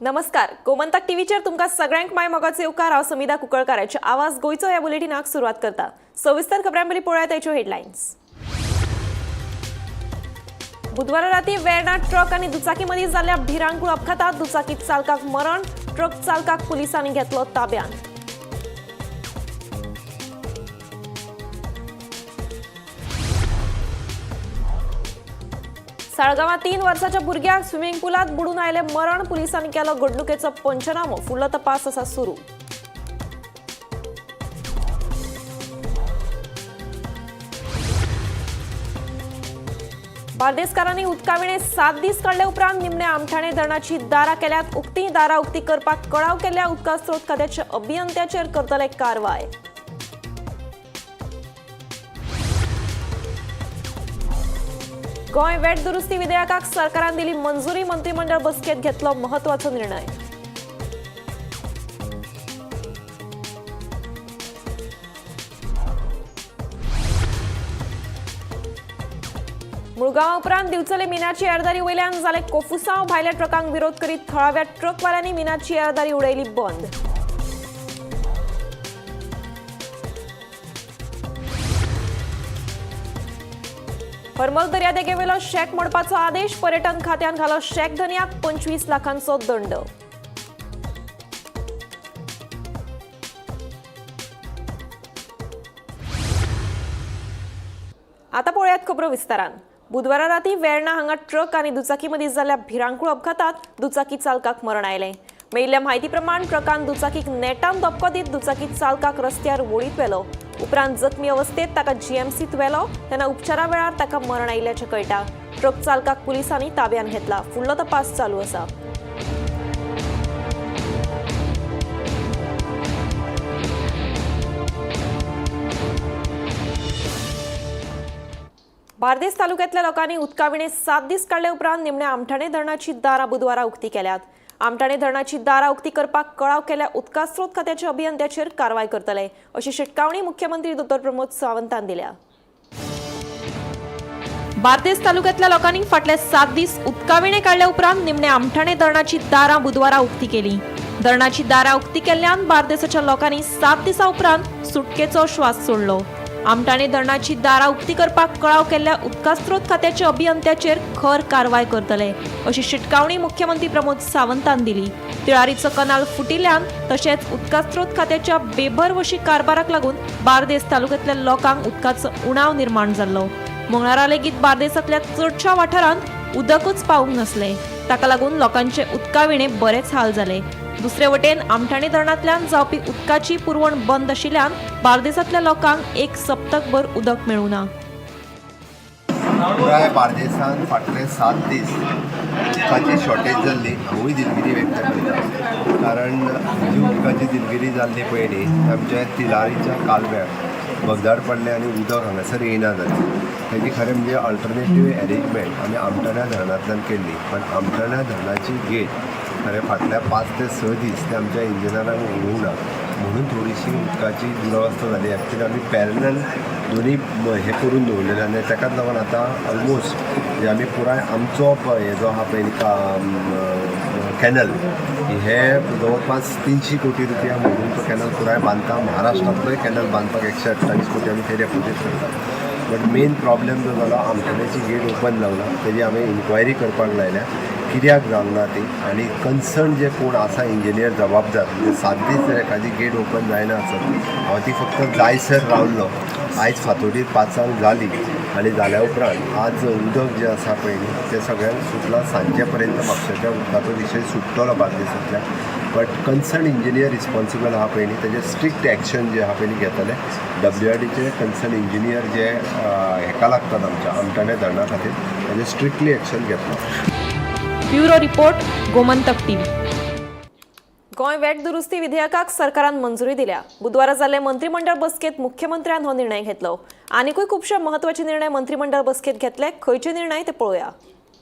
नमस्कार, गोमंतक टीव्हीचेर तुमकां सगळ्यांक माय मोगाचो येवकार. हांव समिधा कुंकळकाराचे आवाज गोंयचो ह्या बुलेटिनाक सुरवात करता. सविस्तर खबरां पयलीं पळोवया ताच्यो हेडलायन्स. बुधवारा राती वेर्णा ट्रक आनी दुचाकी मदीं जाल्ल्या भिरांकूळ अपघातात दुचाकी चालकाक मरण, ट्रक चालकाक पुलिसांनी घेतलो ताब्यांत. साळगांवां 3 वर्साच्या भुरग्याक स्विमिंग पुलांत बुडून आयलें मरण. पुलिसांनी केलो घडणुकेचो पंचनामो. फुडलो तपास आसा सुरू. बार्देसकारांनी उदकाविणे 7 दीस काडले उपरांत निमणे आमठाणे धरणाची दारां केल्यात उक्ती. दारां उक्ती करपाक कळाव केल्ल्या उदका स्रोत खात्याच्या अभियंत्याचेर करतले कारवाय. गोंय वेट दुरुस्ती विधेयकाक सरकारान दिली मंजुरी. मंत्रिमंडळ बसकेत घेतलो महत्वाचो निर्णय. मुळगांवा उपरांत दिवचले मिनाची येरादारी वयल्यान जाले कोफुसांव. भायल्या ट्रकांक विरोध करीत थळाव्या ट्रकवाल्यांनी मिनाची येरादारी उडयली बंद. हरमल दर्यादेगेवेलो शॅक मोडपाचो आदेश. पर्यटन खात्यान घालो शॅक धनयाक 25 लाखांचो दंड. आता पळोवयात खबरो विस्तारान. बुधवारा राती वेर्णा हांगा ट्रक आनी दुचाकी मदीं जाल्ल्या भिरांकूळ अपघातात दुचाकी चालकाक मरण आयलें. मेळिल्ल्या म्हायती प्रमाण ट्रकान दुचाकीक नेटान धपको दीत दुचाकी चालकाक रस्त्यार वळीत व्हेलो. उपरांत जखमी अवस्थेत ताका जीएमसीत व्हेलो तेन्ना उपचारा वेळार ताका मरण आयिल्ल्याचें कळटा. ट्रक चालकाक पुलिसांनी ताब्यांत घेतला. फुडलो तपास चालू आसा. बार्देस तालुक्यातल्या लोकांनी उदकाविणे 7 दीस काडले उपरांत निमणे आमठाणे धरणाची दारां बुधवारा उक्ती केल्यात. आमठाणे धरणाची दारां उक्ती करपाक कळाव केल्ल्या उदका स्रोत खात्याच्या अभियंत्याचेर कारवाय करतले अशी शिटकावणी मुख्यमंत्री दोतोर प्रमोद सावंतान दिल्या. बार्देस तालुक्यातल्या लोकांनी फाटले 7 दीस उदकाविणे काडल्या उपरांत निमणे आमठाणे धरणाची दारां बुधवारा उक्ती केली. धरणाची दारां उक्ती केल्ल्यान बार्देसाच्या लोकांनी 7 दिसां उपरांत सुटकेचो श्वास सोडलो. आमठाणे धरणाची दारां उक्ती करपाक कळाव केल्ल्या उदका स्रोत खात्याच्या अभियंत्याचेर खर कारवाय करतले अशी शिटकावणी मुख्यमंत्री प्रमोद सावंतान दिली. तिळारीचो कनाल फुटिल्ल्यान तशेंच उदका स्रोत खात्याच्या बेभरवशी कारभाराक लागून बार्देस तालुक्यांतल्या लोकांक उदकाचो उणाव निर्माण जाल्लो. मंगळारा लेगीत बार्देसांतल्या चडशा वाठारांत उदकूच पावूंक नासलें. ताका लागून लोकांचे उदकाविणे बरेच हाल जाले. दुसरे वटेन आमठाणे धरणांतल्यान जावपी उदकाची पुरवण बंद आशिल्ल्यान बार्देसांतल्या लोकांक एक सप्तकभर उदक मेळूं ना. पुराय बार्देसान फाटले 7 दीस उदकाची शॉर्टेज जाल्ली हांवूय दिलगिरी व्यक्त करता, कारण जी उदकाची दिलगिरी जाल्ली पळय न्ही, आमच्या तिलारीच्या कालव्याक भगदाड पडलें आनी उदक हांगासर येयना जालें. तेजी खरें म्हणजे अल्टरनेटीव एरेंजमेंट आमी आमठाण्या धरणांतल्यान केल्ली, पण आमठाण्या धरणाची गेट खरें फाटल्या 5 ते 6 दीस ते आमच्या इंजिनियरांक उगडूंक ना, म्हणून थोडीशी उदकाची दुरवस्था जाली. एक्चुली आमी पॅरलल दोनी हे करून दवरलेले आनी ताकाच लागून आतां ऑलमोस्ट म्हणजे आमी पुराय आमचो हे जो आहा पळय कॅनल, हे जवळपास 300 कोटी रुपया म्हणून तो कॅनल पुराय बांदता. महाराष्ट्रांतलोय कॅनल बांदपाक 128 कोटी आमी थंय डेपोजीट करता. बट मेन प्रॉब्लेम जो जालो, आमठाण्याची गेट ओपन जावना, तेजी हांवें इन्क्वायरी करपाक लायल्या कित्याक जावंक ना ती, आनी कन्सर्न जे कोण आसा इंजिनियर जबाबदार, म्हणजे 7 दीस जर एखादी गेट ओपन जायना आसत, हांव ती फक्त जायसर रावलो. आयज फांतोडीर 5 जाली आनी जाल्या उपरांत आज उदक जें आसा पळय न्ही तें सगळ्यांक सुटलां. सांजे पर्यंत म्हापशेच्या उदकाचो विशय सुट्टलो बार्देसांतल्या. बट कन्सर्न इंजिनियर रिस्पॉन्सिबल आहा पळय न्ही, तेजें स्ट्रिक्ट एक्शन जें आहा पळय न्ही घेतले. WRDचे कन्सर्न इंजिनियर जे हेका लागतात आमच्या आमठाणे धरणा खातीर, तेजें स्ट्रिक्टली एक्शन घेतलो. Bureau report, Gomantak TV. Goa VAT दुरुस्ती विधेयकाक सरकारान मंजुरी दिल्या. बुधवारा जाल्ले मंत्रिमंडळ बसकेत मुख्यमंत्र्यान हो निर्णय घेतलो. आनिकूय खुबशे महत्वाचे निर्णय मंत्रिमंडळ बसकेत घेतले. खंयचे निर्णय ते पळोवया.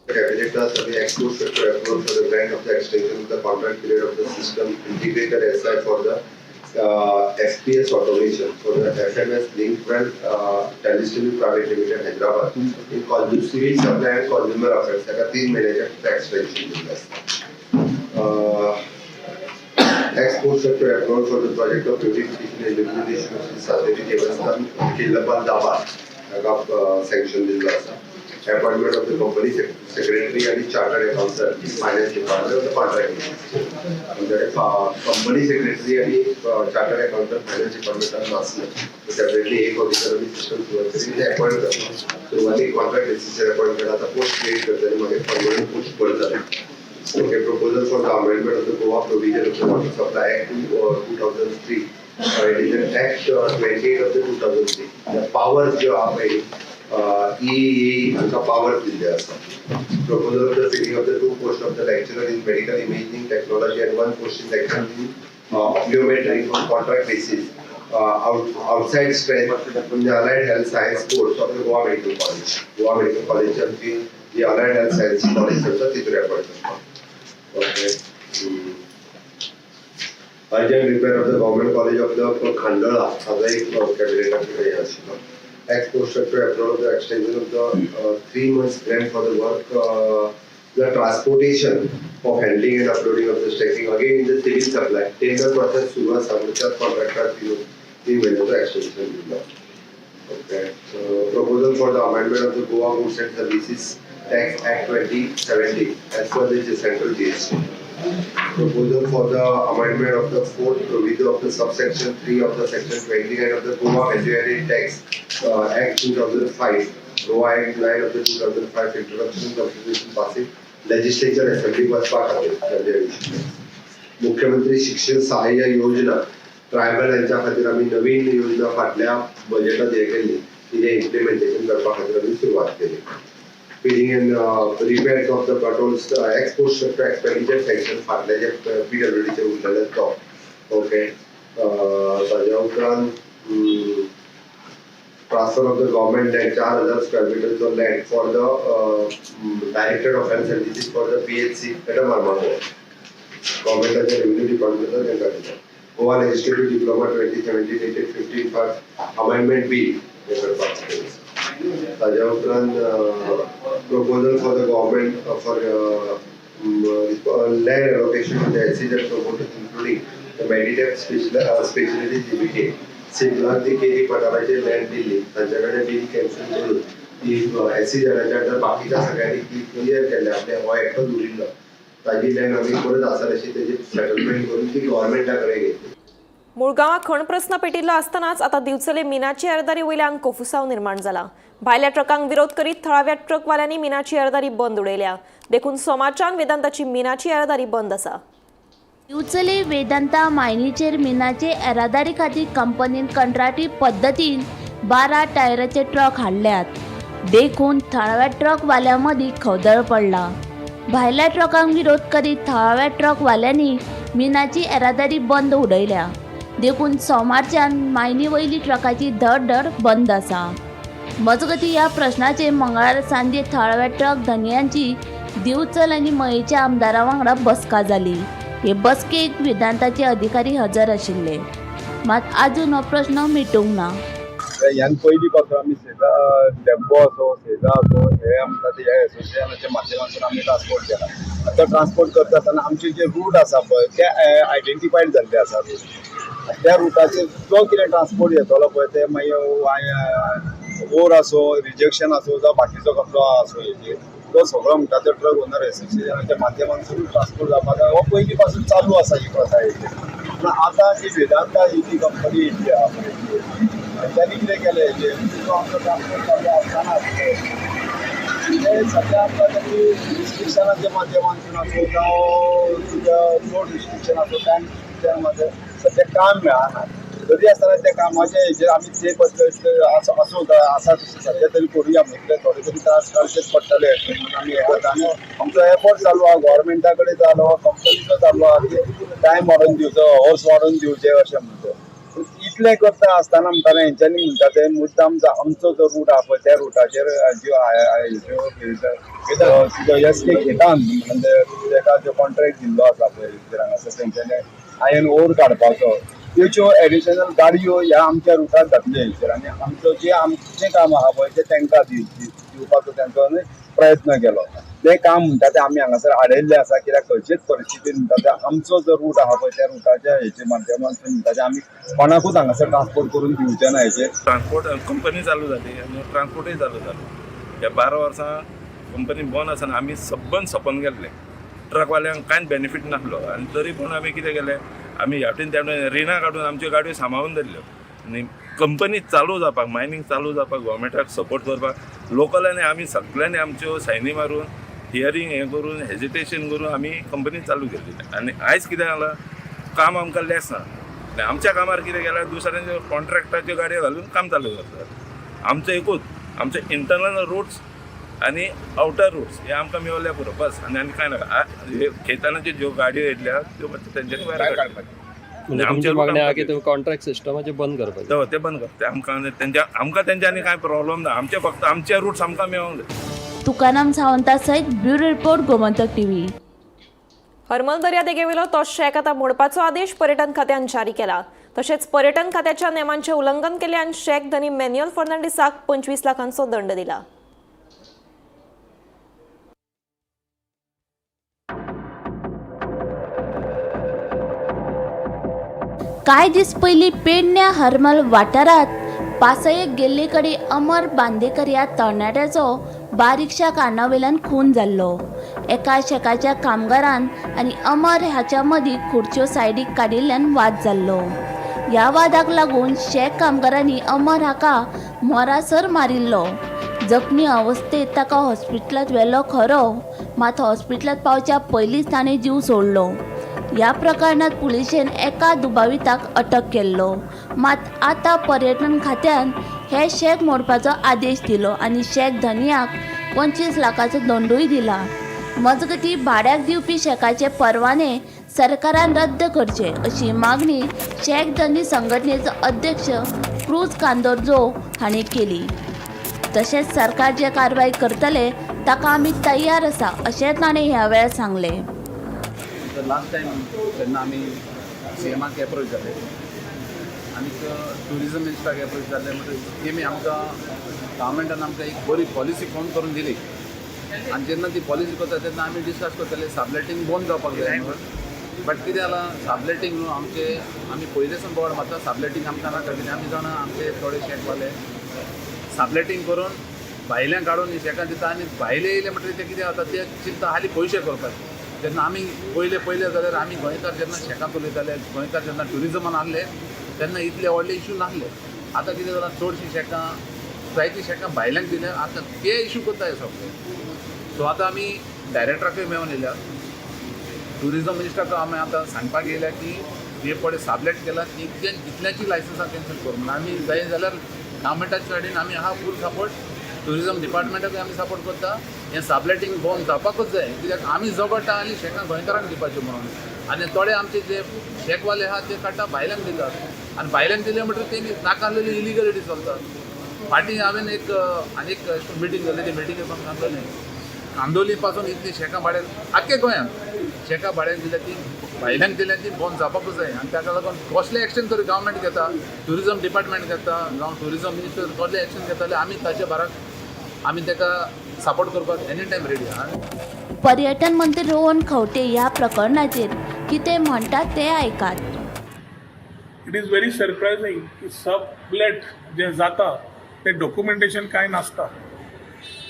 Cabinet has been approved to approve for the grant of the extension of the contract period of the system integrated SI for the FPS automation for the FMS Linkwell Telestream Private Limited, Hyderabad in civil supply and consumer affairs. ताका 3 महिन्याच्या extension दिल्लें आसता. Ex post to approval for the project of beautification and illumination of Shri Sattari Devasthan, Killapal Dabar हाका sanction दिल्लो आसा. Appointment of the company secretary आणि chartered accountant finance department of the contract. आमच्याकडे company secretary आणि chartered accountant finance डिपार्टमेंटात नासले. Separately एक officer आमी system सुरवात केली, ते अपॉयंट करता. सुरवातीक कॉन्ट्रॅक्ट बेसीसचेर अपॉयंट केला, आतां पोस्ट क्रिएट करता आनी मागीर परमनंट पोस्ट भरतले. Okay, proposal for the amendment of the Goa Provision of the Water Supply Act 2003. It is an Act 28 of the 2003. The powers ज्यो आहा पळय, EEE हांकां powers दिल्ले आसा. Proposal of the filling of the two posts of the lecturer in medical imaging technology and one post in lecturer in optometry on contract basis outside strength from the Allied Health Science course of the Goa Medical College. Goa Medical College आमची जी Allied Health Science College आसा तितून appoint करता. Okay. Urgent repair of the government college of the Khandola हाजो एक कॅबिनेटाक हे आशिल्लो. Ex post to approve the extension of the 3 months grant for the work, the transportation of handling and uploading of the stacking again in the civil supply tender process सुरू आसा म्हणून त्याच contractor 3 म्हयन्याचो extension दिल्लो. Okay, so proposal for the amendment of the Goa Goods and Services Tax Act 2017 as per the central GST. Proposal for the amendment of the fourth proviso of the subsection 3 of the section 29 of the Goa Value Added Tax Act 2005, Goa Act 9 of the 2005, introduction and consideration passing legislature assembly वचपा खातीर value addition tax. मुख्यमंत्री शिक्षण सहाय्य योजना, tribal यांच्या खातीर आमी नवीन योजना फाटल्या बजेटात हे केल्ली, तिजें इम्प्लिमेंटेशन करपा खातीर आमी सुरवात केली. Filling and repairs of the potholes, ex post to expenditure sanction फाटले जे पीडब्ल्यूडीचे उरलेले तो. ओके, ताज्या उपरांत transfer of the government land, 4000 square मिटरचो land for the Director of Health Services for the PHC at Marmagoa, गव्हर्मेंटाच्या revenue डिपार्टमेंटान तांकां दिला. Goa Legislative Diploma 2017 dated 15/5 amendment bill हे करपाक खातीर. ताज्या उपरांत proposal for the government for land allocation to the SEZ promoters, including the Meditech Specialties Limited, सिपलाक जी केरी पठाराचेर land दिल्ली, तांच्या कडेन बील कॅन्सल करून ती एसईझेडाच्या अंडर बाकीच्या सगळ्यांनी ती क्लियर केल्ले. आपले हो एकटोच उरिल्लो, ताजी लँड आमी परत आसा तशी तेजी सेटलमेंट करून ती गव्हर्मेंटा कडेन घेतली. मुळगांवां खण प्रस्न पेटिल्लो आसतनाच आतां दिवचले मिनाची येरादारी वयल्यान कोफुसांव निर्माण जाला. भायल्या ट्रकांक विरोध करीत थळाव्या ट्रकवाल्यांनी मिनाची येरादारी बंद उडयल्या. देखून सोमारच्यान वेदांताची मिनाची येरादारी बंद आसा. दिवचले वेदांता मायनीचेर मिनाचे येरादारी खातीर कंपनीन कंत्राटी पद्दतीन 12 टायराचे ट्रक हाडल्यात. देखून थळाव्या ट्रकवाल्यां मदीं खवदळ पडला. भायल्या ट्रकांक विरोध करीत थळाव्या ट्रकवाल्यांनी मिनाची येरादारी बंद उडयल्या. देखून सोमारच्यान मायनी वयली ट्रकाची धडधड बंद आसा. मजगतीं, ह्या प्रश्नाचेर मंगळारा सांजे थळाव्या ट्रक धनयांची दिवचल आनी मयेच्या आमदारा वांगडा बसका जाली. हे बसकेक वेदांताचे अधिकारी हजर आशिल्ले. मात आजून हो प्रश्न मिटूंक ना. ह्यान पयलीं पासून आमी सेजा टेम्पो असो, सेजा असो, हे आमकां ते ह्या एसोसिएशनाच्या माध्यमांतून आमी ट्रान्सपोर्ट केला. आतां ट्रान्सपोर्ट करता आसतना आमचे जे रूट आसा पळय, ते आयडेंटिफायड जाल्ले आसा रूट. त्या रुटाचेर जो कितें ट्रान्सपोर्ट येतलो पळय, ते मागीर ओर आसूं, रिजेक्शन आसूं, जावं बाकीचो कसलो आसूं हेजेर, तो सगळो म्हणटा तो ट्रक ओनर एसोसिएशनाच्या माध्यमांतून ट्रान्सपोर्ट जावपाक जाय. हो पयलीं पासून चालू आसा ही प्रथा हेजेर. पूण आतां जी वेदांता ही जी कंपनी येयल्ली आहा पळय, त्यांनी कितें केलें हेजेर, जो आमचो ट्रान्सपोर्ट चालू आसतना ते सध्या आमकां त्यांनी रिस्ट्रिक्शनाच्या माध्यमांतून आसूं, जावं तुज्या लोड रिस्ट्रिक्शन आसूं, टायम रिस्ट्रिक्शन मध्ये सध्या काम मेळना. तरी आसतना त्या कामाच्या हेजेर आमी ते असो आसा तशें सध्या तरी करुया म्हणून, थोडे तरी त्रास काडचेच पडटले म्हणून आमी हें करता. आनी आमचो एफर्ट चालू आहा, गव्हर्मेंटा कडेन चालू आहा, कंपनीचो चालू आहा की टायम वाडोवन दिवचो, अवर्स वाडोवन दिवचे अशें म्हणटा. पूण इतलें करता आसतना म्हणटाना हेंच्यांनी म्हणटा ते मुद्दाम आमचो जो रूट आहा पळय, त्या रुटाचेर ज्यो एस के खेतान म्हणजे तेका जो कॉन्ट्रॅक्ट दिल्लो आसा पळय हांगासर तेंच्यांनी आयर्न ओर काडपाचो, त्योच्यो एडिशनल गाडयो ह्या आमच्या रुटार घातल्यो हेचेर. आनी आमचो जे आमचें काम आहा पळय, तें तांकां दिवपाचो तेंचो न्हय प्रयत्न केलो. तें काम म्हणटा तें आमी हांगासर आडयल्लें आसा, कित्याक खंयचेच परिस्थितीन म्हणटा तें आमचो जो रूट आहा पळय त्या रुटाच्या हेचे माध्यमांतसून म्हणटा तें आमी कोणाकूच हांगासर ट्रान्सपोर्ट करून दिवचे ना. हेचेर ट्रान्सपोर्ट कंपनी चालू जाली आनी ट्रान्सपोर्टूय चालू जालो. ह्या 12 वर्सां कंपनी बंद आसतना आमी सबंद सपन गेल्ले, ट्रकवाल्यांक कांयच बेनिफीट नासलो. आनी तरी पूण आमी कितें केलें, आमी ह्या वटेन त्या वटेन रिणां काडून आमच्यो गाडयो सांबाळून धरल्यो आनी कंपनी चालू जावपाक, मायनींग चालू जावपाक गोवोरमेंटाक सपोर्ट करपाक लोकलांनी आमी सगळ्यांनी आमच्यो सायनी मारून हियरींग हें करून हेजिटेशन करून आमी कंपनी चालू केली. आनी आयज कितें जालां, काम आमकां लेस ना आनी आमच्या कामार कितें केल्यार दुसऱ्यांच्या कॉन्ट्रॅक्टाच्यो गाडयो घालून काम चालू करतात. आमचें एकूच, आमचे इंटरनल रुट्स आनी आवटर रुट्स हे आमकां मेवल्या पुरो बस, आनी आनी कांय नाका. हे खेतानाच्यो ज्यो गाडयो येतल्या त्यो मातशें तेंच्यांनी भायर काडपाच्यो. म्हणजे आमचे तुमची रूट मागणी आहा की आमकां तुम्ही कॉन्ट्रॅक्ट सिस्टमाचे बंद करपाचे. ते ते बंद करता. आमकां तेंच्या आमकां तेंच्यांनी कांय प्रॉब्लम ना, आमचे फक्त आमचे रुट्स आमकां मेळोंक जाय. तुकाराम सावंता सयत bureau report, Gomantak TV. Harmal दर्यादेगेवेलो तो शॅक आतां मोडपाचो आदेश पर्यटन खात्यान जारी केला. तशेंच पर्यटन खात्याच्या नेमांचें उल्लंघन केल्ल्यान शॅक धनी मॅन्युअल फर्नांडीसाक 25 लाखांचो दंड दिला. कांय दीस पयलीं पेडण्या हरमल वाठारांत पासयेक गेल्ले कडेन अमर बांदेकर ह्या तरणाट्याचो बारीकशा कारणावयल्यान खून जाल्लो. एका शेकाच्या कामगारान आनी अमर हाच्या मदीं खुर्च्यो सायडीक काडिल्ल्यान वाद जाल्लो. ह्या वादाक लागून शेक कामगारांनी अमर हाका मोरासर मारिल्लो. जखमी अवस्थेत ताका हॉस्पिटलांत व्हेलो खरो, मात हॉस्पिटलांत पावच्या पयलींच ताणें जीव सोडलो. ह्या प्रकरणात पुलिशेन एका दुबाविताक अटक केल्लो. मात आतां पर्यटन खात्यान हे शॅक मोडपाचो आदेश दिलो आनी शॅक धनयाक 25 लाखाचो दंडूय दिला. मजगतीं, भाड्याक दिवपी शॅकाचे परवाने सरकारान रद्द करचे अशी मागणी शॅक धनी संघटनेचो अध्यक्ष क्रूज कांदोर्जो हांणी केली. तशेंच सरकार जे कारवाय करतले ताका आमी तयार आसा अशें ताणें ह्या वेळार सांगलें. तर लास्ट टायम जेन्ना आमी सी एमाक एप्रोच जाले आनीक ट्युरिजम मिनिस्टराक एप्रोच जाले म्हणटकीर तेमी आमकां गव्हर्मेंटान आमकां एक बरी पॉलिसी फॉर्म करून दिली. आनी जेन्ना ती पॉलिसी करता तेन्ना आमी डिस्कस करताले सबलेटींग बंद जावपाक जाय म्हणून. बट कितें जालां, सबलेटींग न्हू आमचे आमी पयलेसून बोवाळ मारता, सबलेटींग आमकां नाका. कितें आमी जाणा आमचे थोडे शेकवाले सबलेटींग करून भायल्यान काडून शेकां दिता आनी भायले येयले म्हणटकीर ते कितें जाता, ते चिंता हाली पयशे करपाचे. जेन्ना आमी पयले पयले जाल्यार आमी गोंयकार जेन्ना शेकां चलयताले, गोंयकार जेन्ना ट्युरिजमान आहले तेन्ना इतले व्हडले इशू नासले. आतां कितें जालां, चडशीं शेकां जायतीं शेकां भायल्यांक दिल्या, आतां ते इशू करता हे सगळे. सो आतां आमी डायरेक्टराकूय मेळोन येयल्या, ट्युरिजम मिनिस्टराक आमी आतां सांगपाक येयल्या की हे पळय सबलेट केला तितल्याची लायसन्सां कॅन्सल करूं म्हणून. आमी जाय जाल्यार गव्हर्मेंटाच्या सायडीन आमी आहा फूल सपोर्ट, ट्युरिजम डिपार्टमेंटाकूय आमी सपोर्ट करता. हें सबलेटींग बंद जावपाकूच जाय, कित्याक आमी झगडटा आनी शेकां गोंयकारांक दिवपाच्यो म्हणून. आनी थोडे आमचे जे शेकवाले आहा ते काडटा भायल्यांक दितात आनी भायल्यांक दिले म्हणटकीर तेणी नाका आसलेली इलिगलिटी चलता. फाटीं हांवें एक आनी एक मिटींग जाली, ते मिटिंगेक सांगलेलें कांदोली पासून इतली शेकां भाड्याक आख्खे गोंयांत शेकां भाड्याक दिल्या ती भायल्यांक दिल्या ती बंद जावपाकूच जाय. आनी ताका लागून कसलें एक्शन तरी गव्हर्मेंट घेता, ट्युरिजम डिपार्टमेंट घेता, जावं ट्युरिजम मिनिस्टर कसलें एक्शन घेता, आमी ताचे भाराक आमी ताका सपोर्ट करपाक एनी टायम रेडी आहा. पर्यटन मंत्री रोहन खंवटे ह्या प्रकरणाचेर कितें म्हणटात तें आयकात. It is very surprising की सबलेट जें जाता तें डॉक्युमेंटेशन कांय नासता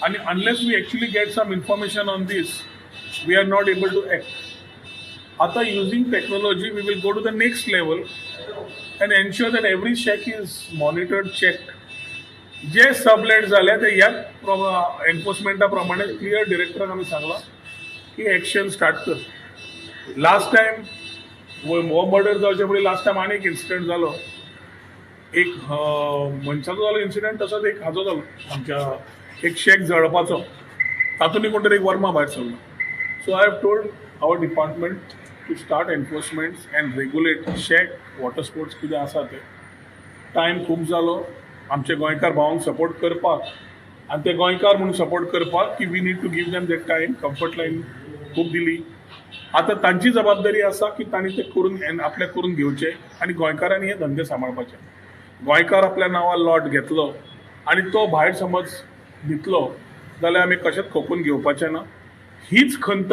आनी unless we actually get some information on this, we are not able to act. आतां using technology we will go to the next level and ensure that every shack is monitored, checked. J sublet जाले ते ह्या एनफोर्समेंटा प्रमाणे clear डिरेक्टराक आमी सांगलां की action start कर. Last time हो मर्डर जावचे पयलीं लास्ट टायम आनी एक इन्सिडंट जालो. एक मनशाचो जालो इन्सिडंट, तसोच एक हाजो जालो, आमच्या एक शेक जळपाचो, तातूंतय कोण तरी एक वर्मा भायर सरलो. So I have told our department to start enforcement and regulate shack, water sports कितें आसा ते. टायम खूब जालो आमचे गोंयकार भावांक सपोर्ट करपाक आनी ते गोंयकार म्हणून सपोर्ट करपाक की we need to give them that time. Comfort line खूब दिली, आतां तांची जबाबदारी आसा की तांणी ते करून आपल्याक करून घेवचे आनी गोंयकारांनी हे धंदे सांबाळपाचे. गोंयकार आपल्या नांवार लॉट घेतलो आनी तो भायर समज दितलो जाल्यार आमी कशेंच खपून घेवपाचें ना. हीच खंत,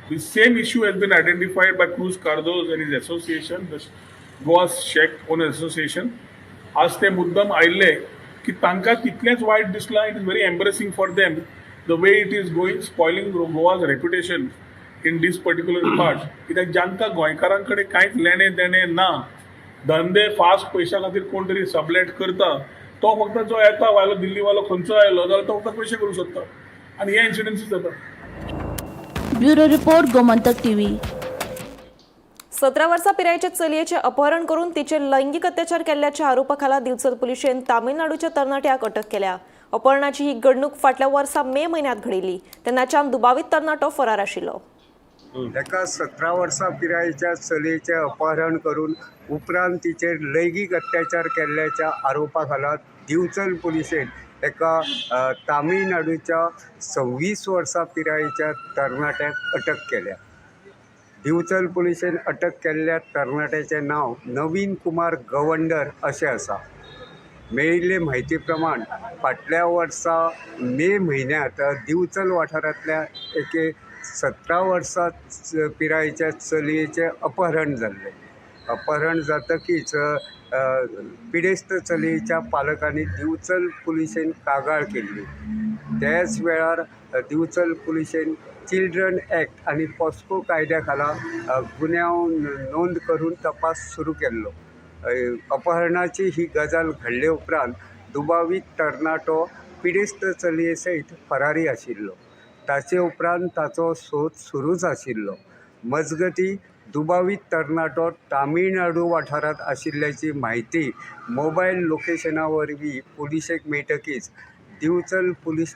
the same issue has been identified by Cruz Cardozo and his association, the Goa shack owner association. आज ते मुद्दम आयिल्ले की तांकां तितलेंच वायट दिसलां. It is very embarrassing for them, the way it is going, spoiling Goa's reputation in this particular part, कित्याक जांकां गोंयकारां कडेन कांयच लेणें देणें ना, धंदे फास्ट पयशा खातीर कोण तरी सबलेट करता, तो फक्त जो येता वायलो दिल्लीवालो खंयचो आयलो जाल्यार तो फक्त पयशे करूंक सोदता आनी हे इन्सिडन्सीस जाता. Bureau report, Gomantak TV. 17 वर्सां पिरायेचे चलयेचें अपहरण करून तिचेर लैंगिक अत्याचार केल्ल्याच्या आरोपाखाला दिवचल पुलिशेन तामिळनाडूच्या तरणाट्याक अटक केल्या. अपहरणाची ही घडणूक फाटल्या वर्सा मे म्हयन्यांत घडिल्ली. तेन्नाच्यान दुबावीत तरणाटो फरार आशिल्लो. एका 17 वर्सां पिरायेच्या चलयेचें अपहरण करून उपरांत तिचेर लैंगीक अत्याचार केल्ल्याच्या आरोपा खाला दिवचल पुलिशेन एका तामिळनाडूच्या 26 वर्सां पिरायेच्या तरणाट्याक अटक केल्या. दिवचल पुलिशेन अटक केल्ल्या तरणाट्याचें नांव नवीन कुमार गवंडर अशें आसा. मेळिल्ले म्हायती प्रमाण फाटल्या वर्सा मे म्हयन्यांत दिवचल वाठारांतल्या एके 17 वर्सां पिरायेच्या चलयेचें अपहरण जाल्लें. अपहरण जातकीच पिडेस्त चलयेच्या पालकांनी दिवचल पुलिशेन कागाळ केल्ली. त्याच वेळार दिवचल पुलिशेन चिल्ड्रन एक्ट आनी पॉस्को कायद्या खाला गुन्यांव नोंद करून तपास सुरू केल्लो. अपहरणाची ही गजाल घडले उपरांत दुबावीत तरणाटो पिडेस्त चलये सयत फरारी आशिल्लो. ताचे उपरांत ताचो सोद सुरूच आशिल्लो. मजगती दुबावीत तरणाटो तामिळनाडू वाठारांत आशिल्ल्याची म्हायती मोबायल लोकेशना वरवीं पुलिशेक मेळटकीच दिवचल पुलीस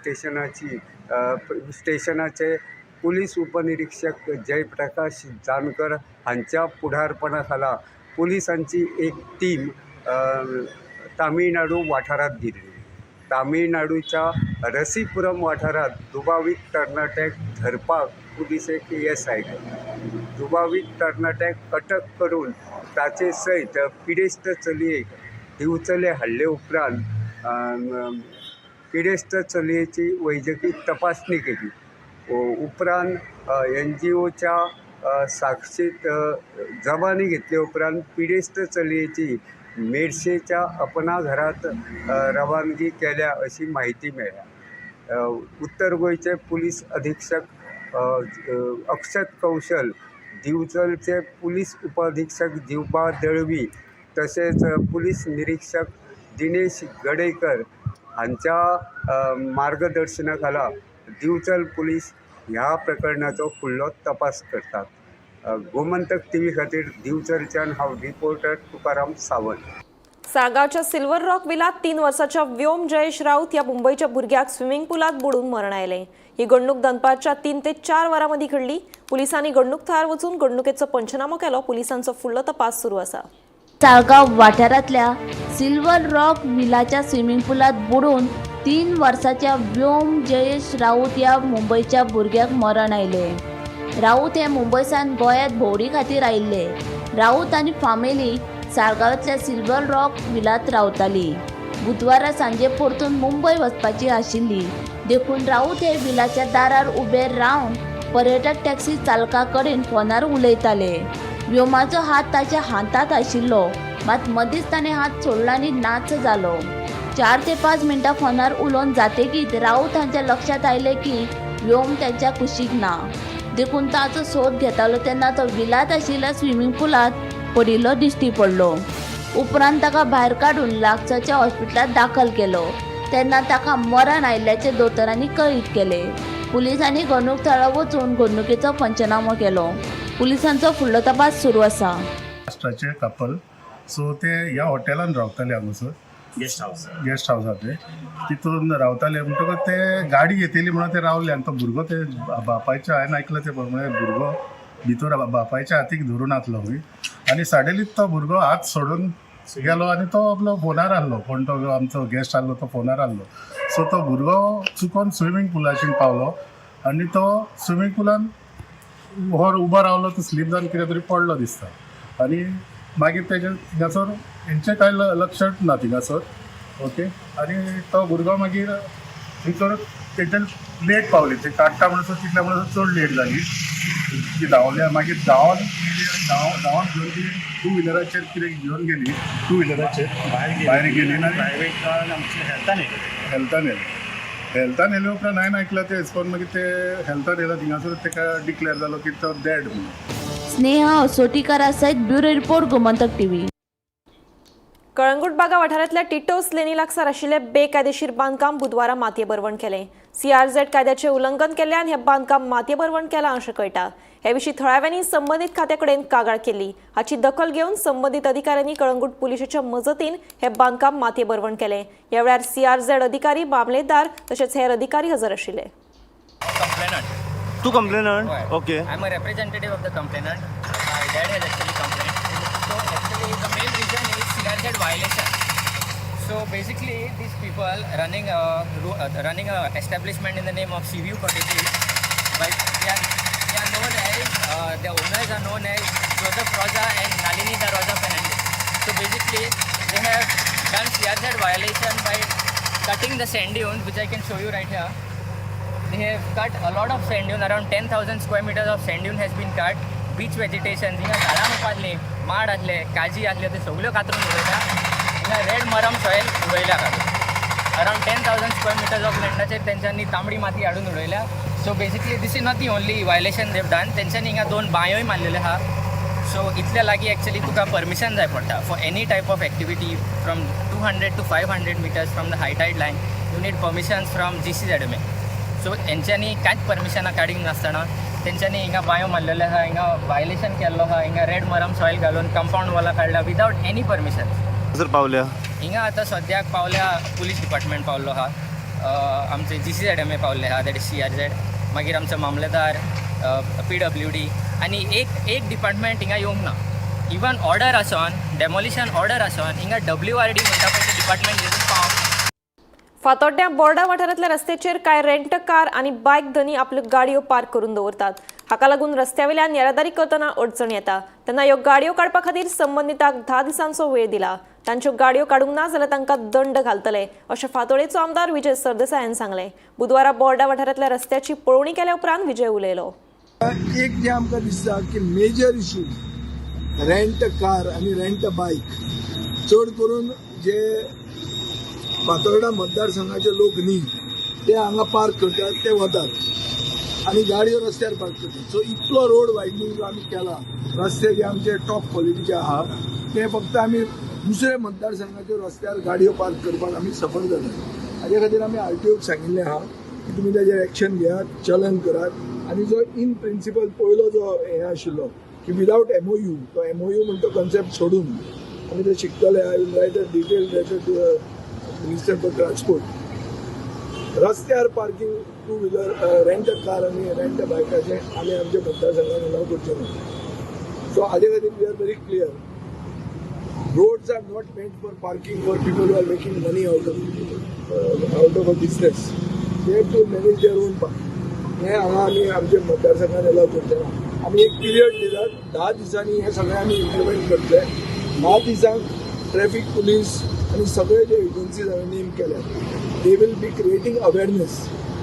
स्टेशनाचे पुलीस उपनिरीक्षक जयप्रकाश जानकर हांच्या फुडारपणा खाला पुलिसांची एक टीम तामिळनाडू वाठारांत गेल्ली. तामिळनाडूच्या रसीपुरम वाठारांत दुबावीत तरणाट्याक धरपाक पुलिसेक येस आयलें. दुबावीत तरणाट्याक अटक करून ताचे सयत पिडेस्त चलयेक दिवचले हाडले उपरांत पिडेस्त चलयेची वैजकी तपासणी केली. उपरांत एनजीओच्या साक्षीत जबानी घेतले उपरांत पिडेस्त चलयेची मेडशेच्या अपना घरात रवानगी केल्या अशी म्हायती मेळ्ळ्या. उत्तर गोंयचे पुलीस अधीक्षक अक्षत कौशल, दिवचलचे पुलीस उपअधीक्षक जिवबा दळवी, तशेंच पुलीस निरीक्षक दिनेश गडेकर हांच्या मार्गदर्शना खाला दिवचल पुलीस ह्या प्रकरणाचो फुडलो तपास करतात. गोमंतक टीव्ही खातीर दिवचलच्यान हांव रिपोर्टर तुकाराम सावंत. साळगांवच्या सिल्वर रॉक विलात 3 वर्साच्या व्योम जयेश राऊत ह्या मुंबयच्या भुरग्याक स्विमिंग पुलात बुडून मरण आयलें. ही घडणूक दनपारच्या 3 ते 4 वरां मदीं घडली. पुलिसांनी घडणूक थळार वचून घडणुकेचो पंचनामो केलो. पुलिसांचो फुडलो तपास सुरू आसा. साळगांव वाठारांतल्या सिल्वर रॉक विलाच्या स्विमिंग पुलात बुडून 3 वर्साच्या व्योम जयेश राऊत ह्या मुंबयच्या भुरग्याक मरण आयलें. राऊत हे मुंबयसान गोंयांत भोंवडी खातीर आयिल्ले. राऊत आनी फामिली साळगांवांतल्या सिल्वर रॉक विलात रावताली. बुधवारा सांजे परतून मुंबय वचपाची आशिल्ली, देखून राऊत हे विलाच्या दारार उबे रावन पर्यटक टॅक्सी चालका कडेन फोनार उलयताले. व्योमाचो हात ताच्या हातांत आशिल्लो, मात मदींच ताणें हात सोडलो आनी नाच जालो. 4 ते 5 मिनटां फोनार उलोवन जातकीच राऊत हांच्या लक्षांत आयलें की व्योम तांच्या कुशीक ना, देखून ताचो सोद घेतालो तेन्ना तो विलांत आशिल्ल्या स्विमींग पुलांत पडिल्लो दिश्टी पडलो. उपरांत ताका भायर काडून लागसारच्या हॉस्पिटलांत दाखल केलो तेन्ना ताका मरण आयिल्ल्याचें दोतोरांनी कळीत केलें. पुलिसांनी घडणूक थळार वचून घडणुकेचो पंचनामो केलो. पुलिसांचो फुडलो तपास सुरू आसा. महाराष्ट्राचे कपल, सो ते ह्या हॉटेलान रावताले हांगासर गेस्ट हाऊस. गेस्ट हावसाचे तितून रावताले. म्हणटकच ते गाडी घेतली म्हणून ते रावले आनी तो भुरगो ते बापायच्या, हांवें आयकलां ते, म्हळ्यार भुरगो भितर बापायच्या हातीक धरून आसलो खंय आनी सडनली तो भुरगो हात सोडून गेलो आनी तो आपलो फोनार आहलो. कोण तो आमचो गेस्ट आहलो, तो फोनार आहलो. सो तो भुरगो चुकोन स्विमींग पुलाशीन पावलो आनी तो स्विमींग पुलान हो उबो रावलो. तो स्लीप जावन कितें तरी पडलो दिसता आनी मागीर तेजे थिंगासर हेंचें कांय लक्षात ना थिंगासर. ओके, आनी तो भुरगो मागीर थंयसर तेच्यान लेट पावली. ते काडटा म्हणसर, तितल्या म्हणसर चड लेट जाली. ती धांवल्या, मागीर धांवन गेली आनी धांवन घेवन ती टू व्हिलराचेर कितें घेवन गेली, टू व्हिलराचेर भायर गेली आनी प्रायवेट कार आमच्या हेल्थान येयलें. हेल्थान येयलें. हेल्थान येयले उपरांत हांवें आयकलां तें एज मागीर ते हेल्थान येयला थिंगासर ताका डिक्लेर जालो की तो डॅड म्हणून. स्नेहा असोटीकारा सयत bureau report, Gomantak TV. Calangute Baga वाठारांतल्या टिटोस लेनी लागसार आशिल्ले बेकायदेशीर बांदकाम बुधवारा मातये भरवण केलें. सीआरझेड कायद्याचें उल्लंघन केल्ल्यान हें बांदकाम मातये भरवण केलां अशें कळटा. हे विशीं थळाव्यांनी संबंदीत खात्या कडेन कागाळ केल्ली. हाची दखल घेवन संबंदीत अधिकाऱ्यांनी कळंगूट पुलिशेच्या मजतीन हें बांदकाम मातये भरवण केलें. ह्या वेळार सीआरझेड अधिकारी, मामलेदार तशेंच हेर अधिकारी हजर आशिल्ले. Complainant. तू complainant? Right. Okay. I'm a representative of the complainant. My dad has actually complained. So actually the main reason is CRZ violation. So basically these people running a establishment in the name of Seaview Cottages, but they are known as the owners are known as Joseph Rosa and Nalini da Rosa Fernandez. So basically they have done CRZ violation by cutting the sand dunes, which I can show you right here. They have cut a lot of sand dune, around 10,000 square meters of sand dune has been cut. Beach vegetation, हिंगा झाडां खूब आसली, माड आसले, काजी आसल्यो, ते सगल्यो कातरून उडयल्या. हिंगा रेड मरम सॉयल उडयल्या काडून. Around 10,000 square meters of लँडाचेर तेंच्यांनी तांबडी माती हाडून उडयल्या. So basically this is not the only violation they've done. तेंच्यांनी हिंगा दोन बांयोय मारलेल्यो आहा. सो इतल्या लागीं एक्चुअली तुका परमिशन जाय पडटा for any type of activity. From 200 to 500 meters from the high tide line, you need permissions from GCZMA. So हेंच्यांनी कांयच परमिशनां काडीक नासतना तेंच्यांनी हिंगा बांयो मारलेल्यो आहा, हिंगा वायलेशन केल्लो आहा. हिंगा रेड मरम सॉयल घालून कंपाऊंड वॉलां काडल्या विदावट एनी परमिशन. सर पावल्या? हिंगा आतां सद्याक पावल्या, पुलीस डिपार्टमेंट पावल्लो आहा, आमचे जीसीझेडएमए पावल्ले आहा, that is CRZ, मागीर आमचो मामलेदार, पीडब्ल्यूडी आनी एक एक डिपार्टमेंट हिंगा येवंक ना. इवन ऑर्डर आसोन, डेमोलिशन ऑर्डर आसोन, हिंगा डब्ल्यूआरडी म्हणटा पळय ते डिपार्टमेंट लेगीत पावोंक ना. फातोड्ड्यां बोर्डा वाठारांतल्या रस्त्याचेर कांय रेंट कार आनी बायक धनी आपल्यो गाडयो पार्क करून दवरतात. हाका लागून रस्त्या वयल्यान येरादारी करतना अडचण येता. तेन्ना ह्यो गाडयो काडपा खातीर संबंदितांक 10 दिसांचो वेळ दिला. तांच्यो गाडयो काडूंक ना जाल्यार तांकां दंड घालतले अशें फातोडेचो आमदार विजय सरदेसाय हांणी सांगलें. बुधवारा बोर्डा वाठारांतल्या रस्त्याची पळोवणी केल्या उपरांत विजय उलयलो. एक जे आमकां दिसता की मेजर इशू रेंट कार आनी रेंट बायक. चड करून जे फातोर्डा मतदारसंघाचे लोक न्ही, ते हांगा पार्क करतात, ते वतात आनी गाडयो रस्त्यार पार्क करतात. सो इतलो रोड वायडनींग जो आमी केला, रस्ते जे आमचे टॉप क्वॉलिटीचे आहा, ते फक्त आमी दुसरे मतदारसंघाचे रस्त्यार गाडयो पार्क करपाक आमी सफर जातात. हाजे खातीर आमी आरटीओक सांगिल्लें आहा की तुमी ताजेर एक्शन घेयात, चलन करात. आनी जो इन प्रिंसिपल पयलो जो हें आशिल्लो की विदावट एमओयू, तो एमओयू म्हणटा तो कॉन्सेप्ट सोडून आमी ते शिकतले. I will write a detail letter to Minister for Transport. रस्त्यार parking two wheeler, rent car आनी रेंट बायकाचें आमी आमच्या मतदारसंघात अलाव करचे ना. सो हाजे खातीर we are very clear, roads are not meant for parking for people who are making money out of a business. They have to manage their own parking. हें हांगा आमी आमच्या मतदारसंघात अलाव करचे ना. आमी एक पिरियड दितात, 10 दिसांनी हें सगळें आमी इम्प्लिमेंट करतले. 10 दिसांक ट्रॅफिक पुलीस आनी सगळे जे एजन्सीज हांवें नेम केल्यात, they will be creating awareness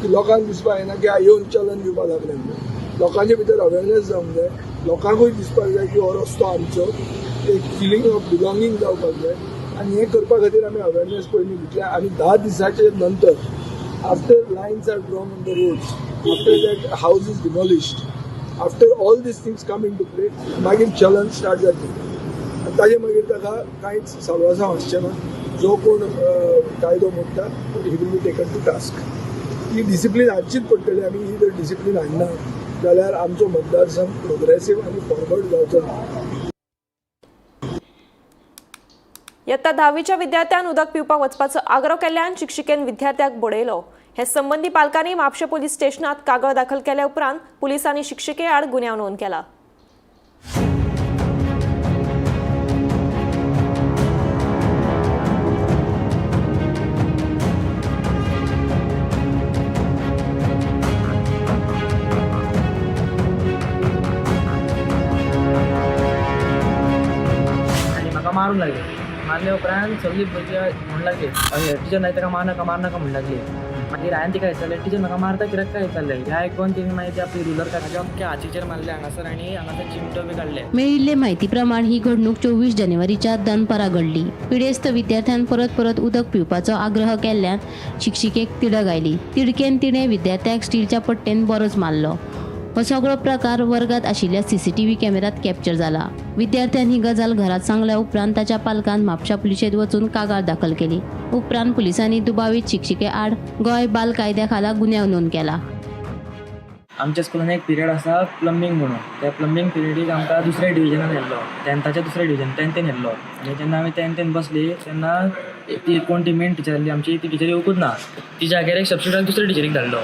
की लोकांक दिसपाक जायना की येवन चलन दिवपाक लागले म्हणून. लोकांचे भितर अवेरनेस जावंक जाय, लोकांकूय दिसपाक जाय की हो रस्तो आमचो, एक फिलींग ऑफ बिलॉंगींग जावपाक जाय. आनी हें करपा खातीर आमी अवेरनेस पयलीं दितले आनी 10 दिसाचे नंतर, after lines are drawn on the roads, after that house is demolished, after all these things come into play, मागीर चलन स्टार्ट जातलें आनी ताजे मागीर ताका कांयच सालवासांव आसचें ना. जो कोण कायदो मोडटा, he will be taken to task. He discipline हाडचीच पडटली. आमी ही जर डिसिप्लीन हाडना जाल्यार आमचो मतदारसंघ प्रोग्रेसीव आनी फॉरवर्ड जावचो ना. इयत्ता 10वीच्या विद्यार्थ्यान उदक पिवपाक वचपाचो आग्रो केल्ल्यान शिक्षिकेन विद्यार्थ्याक बडयलो. हे संबंदी पालकांनी म्हापशें पोलीस स्टेशनात कागळ दाखल केल्या उपरांत पुलिसांनी शिक्षिके आड गुन्यांव नोंद केला. आनी म्हाका मारूंक लागले. मारल्या उपरांत सगळीं भुरगीं म्हणूंक लागली, टिचर, नाही ताका मार नाका, मार नाका म्हणूंक लागली. मागीर हांवें तिका विचारलें, टिचर म्हाका मारता कित्याक काय विचारलें. हें आयकोन तिणें मागीर ती आपली रुलर काडली, म्हाज्या अख्ख्या हातीचेर मारलें हांगासर आनी हांगासर चिमटो बी काडले. मेळिल्ले म्हायती प्रमाण ही घडणूक 24 जानेवारीच्या दनपारा घडली. पिडेस्त विद्यार्थ्यान परत परत उदक पिवपाचो आग्रह केल्ल्यान शिक्षिकेक तिडक आयली. तिडकेन तिणें विद्यार्थ्याक स्टीलच्या पट्टेन बरोच मारलो. हो सगळो प्रकार वर्गात आशिल्ल्या सीसीटीव्ही कॅमेऱ्यात कॅप्चर जाला. विद्यार्थ्यान ही गजाल घरात सांगल्या उपरांत ताच्या पालकान म्हापशा पुलिशेंत वचून कागाळ दाखल केली. उपरांत पुलिसांनी दुबावीत शिक्षिके आड गोंय बाल कायद्या खाला गुन्यांव नोंद केला. आमच्या स्कुलान एक पिरियड आसा प्लंबींग म्हणून. त्या प्लंबींग पिरियडीक आमकां दुसऱ्या डिविजनान व्हेल्लो, टेंथाच्या दुसऱ्या डिविजन टेंथेन व्हेल्लो. आनी जेन्ना आमी टेंथेन बसली तेन्ना ती कोण ती मेन टिचर आसली आमची, ती टिचर येवकूच ना. ती जाग्यार एक सबस्टिट्यूट दुसऱ्या टिचरीक धाडलो.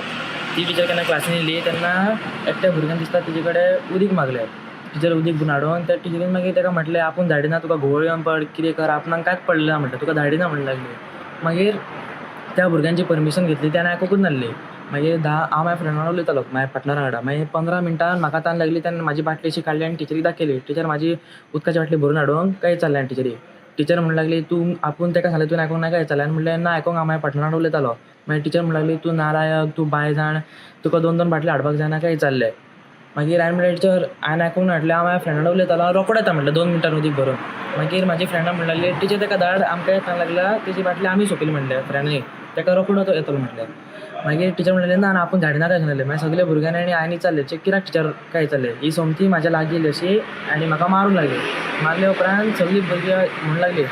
ती टिचर केन्ना क्लासीन येयली तेन्ना एकट्या भुरग्यान दिसता तिजे कडेन उदीक मागलें. टिचर उदीक भरून हाडून त्या टिचरीन मागीर ताका म्हटलें, आपूण धाडिना तुका, घुंवळ येवन पड, कितें कर, आपणाक कांयच पडलें ना म्हटलें, तुका धाडिना म्हणूंक लागली. मागीर त्या भुरग्यांची परमिशन घेतली, तेणें आयकुकूच नासली. मागीर धा हांव म्हाज्या फ्रेंडा वांगडा उलयतालो, म्हाज्या पार्टनरा वांगडा. मागीर 15 मिनटां म्हाका तान लागली तेन्ना म्हाजी बाटली अशी काडली आनी टिचरीक दाखयली, टिचर म्हाजी उदकाची बाटली भरून हाडूंक काय विचारलें. टिचरीक, टिचर म्हणूंक लागली, तूं आपूण ताका सांगलें तुवें आयकूंक ना काय विचारलें. आनी म्हणलें ना आयकूंक, हांव म्हाज्या पार्टनरा वांगडा उलयतालो. मागीर टिचर म्हणूंक लागली, तूं नालायक, तूं बाय जाण, तुका दोन दोन बाटली हाडपाक जायना काय विचारलें. मागीर हांवें म्हणलें, टिचर हांवें आयकूंक ना, म्हटलें हांव म्हाज्या फ्रेंडा वांगडा उलयतालो, रोकडो येता म्हटलें 2 मिनटान उदीक भरून. मागीर म्हाजी फ्रेंडां म्हणूंक लागली, टिचर ताका धाड, आमकां तान लागला, तेजी बाटली आमी सोंपयली म्हणलें फ्रेंडांनी, ताका रोकडो तो येतलो म्हटलें. मागीर टिचर म्हणलें ना ना आपूण धाडिना काय सांगलें. मागीर सगल्या भुरग्यांनी आनी हांवें विचारलें, कित्याक टिचर काय विचारलें. ही सोमती म्हाज्या लागीं येयली अशी आनी म्हाका मारूंक लागली. मारल्या उपरांत सगळीं भुरगीं म्हणूंक लागली,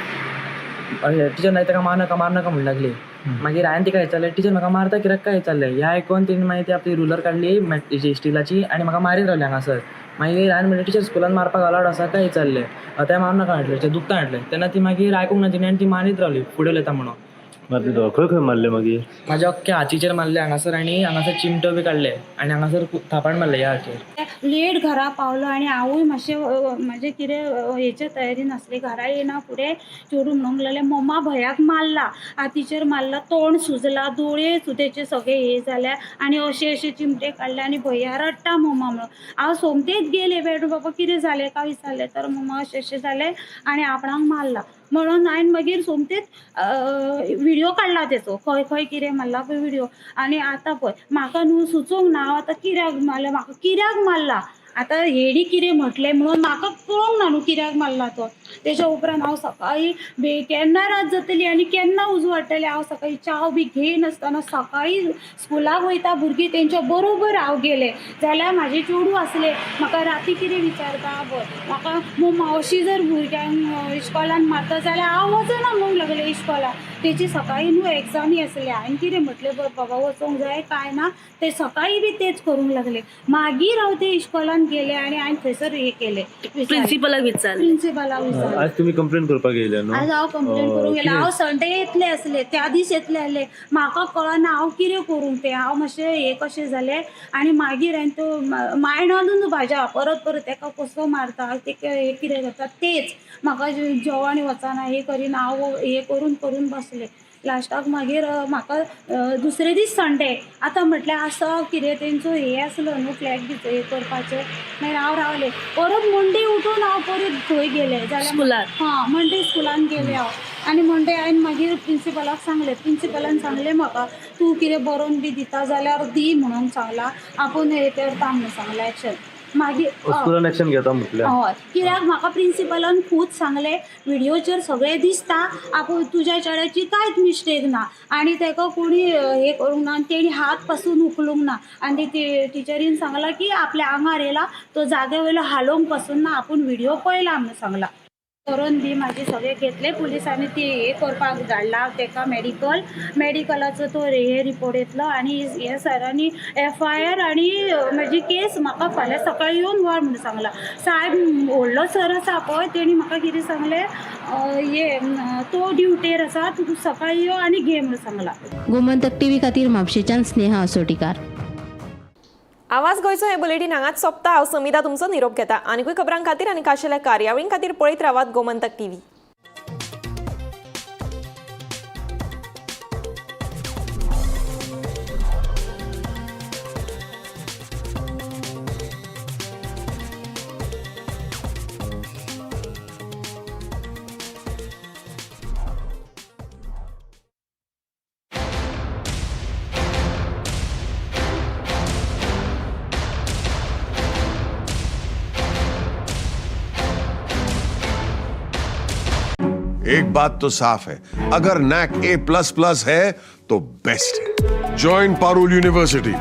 टिचर नाही ताका मार नाका, मार नाका म्हणूंक लागली. मागीर हांवें तिका विचारलें, टिचर म्हाका मारता कित्याक काय विचारलें. हें आयकोन तिणें मागीर ती आपली रुलर काडली हेजी स्टिलाची आनी म्हाका मारीत रावली हांगासर. मागीर हांवें म्हणलें, टिचर स्कुलान मारपाक अलावड आसा काय विचारलें, तें मारू नाका म्हटलें, टिचर दुखता म्हटलें. तेन्ना ती मागीर आयकूंक ना तिणें आनी ती मारीत रावली फुडें उलयता म्हणून. मारले खंय खंय मारले मागीर? म्हाज्या अख्ख्या हातीचेर मारले हांगासर आनी हांगासर चिमटो बी काडले आनी हांगासर थापाट मारले ह्या हाचेर. लेट घरा पावलो आनी हांवूय मातशें म्हाजें कितें हेच्या तयारी नासली. घरा येयना फुडें चेडूं म्हणूंक लागलें, मम्मा भंयाक मारला, हातीचेर मारला, तोंड सुजला, दोळे तेचे सगळे हे जाल्या आनी अशे अशे चिमटे काडले आनी भंया रडटा मम्मा म्हणून. हांव सोमतेच गेलें बेठो, बाबा कितें जालें काय विचारलें तर मम्मा अशें अशें जालें आनी आपणाक मारला म्हणून हांवें मागीर सोमतेच व्हिडियो काडला तेचो, खंय खंय कितें मारला पळय व्हिडियो. आनी आतां पळय म्हाका न्हू सुचूंक ना हांव आतां कित्याक मारला, म्हाका कित्याक मारला आतां हेणी कितें म्हटलें म्हणून म्हाका कळोंक ना न्हू कित्याक मारला तो. तेच्या उपरांत हांव सकाळीं केन्ना रात जातली आनी केन्ना उजवाडटलें, हांव सकाळीं च्याव बी घेयनासतना सकाळीं स्कुलाक वयता भुरगीं तेंच्या बरोबर हांव गेलें. जाल्यार म्हाजें चेडूं आसलें, म्हाका राती कितें विचारता पळय, म्हाका मम्मा अशी जर भुरग्यांक इश्कोलान मारता जाल्यार हांव वचना म्हणूंक लागलें इश्कोलाक. तेची सकाळीं न्हू एग्जामी आसली, हांवें कितें म्हटलें बाबा वचोंक जाय काय ना, ते सकाळीं बी तेच करूंक लागले. मागीर हांव ते इश्कोलान गेलें आनी हांवें थंयसर हें केलें, प्रिंसिपलाक विचारलें. प्रिंसिपलाक विचारलें. आज तुमी कंप्लेन करपाक येयल्या न्हू? आज हांव कंप्लेन करूंक गेलें. हांव संडे येतलें आसलें, त्या दीस येतलें आसलें, म्हाका कळना हांव कितें करूं तें. हांव मातशें हें कशें जालें आनी मागीर हांवें तो मायंडानूच म्हाज्या परत परत तेका कसो मारता, ते हें कितें करता तेच म्हाका जेवण वचना, हें करिना, हांव हें करून करून बसलें. लास्टाक मागीर म्हाका दुसरे दीस संडे, आतां म्हटलें आसा कितें तेंचो हें आसलो न्हू फ्लॅग बी हें करपाचें, मागीर हांव रावलें. परत मंडे उठून हांव परत थंय गेलें जाल्यार, हां मंडे स्कुलान गेलें हांव आनी मंडे हांवें मागीर प्रिंसिपलाक सांगलें. प्रिंसिपलान सांगलें म्हाका, तूं कितें बरोवन बी दिता जाल्यार दी म्हणून सांगलां, आपूण हें करता म्हणून सांगलां एक्शन. मागीर स्कुलान एक्शन घेता म्हटलें. हय, कित्याक म्हाका प्रिंसिपलान खूद सांगलें, व्हिडियोचेर सगळें दिसता, आपूण तुज्या चेड्याची कांयच मिस्टेक ना आनी ताका कोणी हें करूंक ना आनी तेणी हात पासून उखलूंक ना. आनी ते टिचरीन सांगलां की आपल्या आंगार येयला तो जाग्या वयलो हालोवंक पासून ना, आपूण व्हिडियो पळयला म्हणून सांगलां. करून बी म्हाजे सगळे घेतले पुलिसांनी, ती हे करपाक धाडला तेका मेडिकल, मेडिकलाचो तो हे रिपोर्ट येतलो आनी हे सरांनी एफ I R आनी म्हाजी केस म्हाका फाल्यां सकाळीं येवन व्हर म्हणून सांगलां. सायब व्हडलो सर आसा पळय, तेणी म्हाका कितें सांगलें, हे तो ड्युटेर आसा, तूं सकाळीं यो आनी घे म्हणून सांगलां. गोमंतक टीव्ही खातीर म्हापशेंच्यान स्नेहा असोटीकार. आवाज गोंयचो हे बुलेटीन हांगाच सोंपता. हांव समिता तुमचो निरोप घेता. आनीकूय खबरां खातीर आनी खाशेल्या कार्यावळीं खातीर पळयत रावात गोमंतक टीव्ही. एक बात तो साफ है, अगर नैक A++ है तो बेस्ट है। Join Parul university.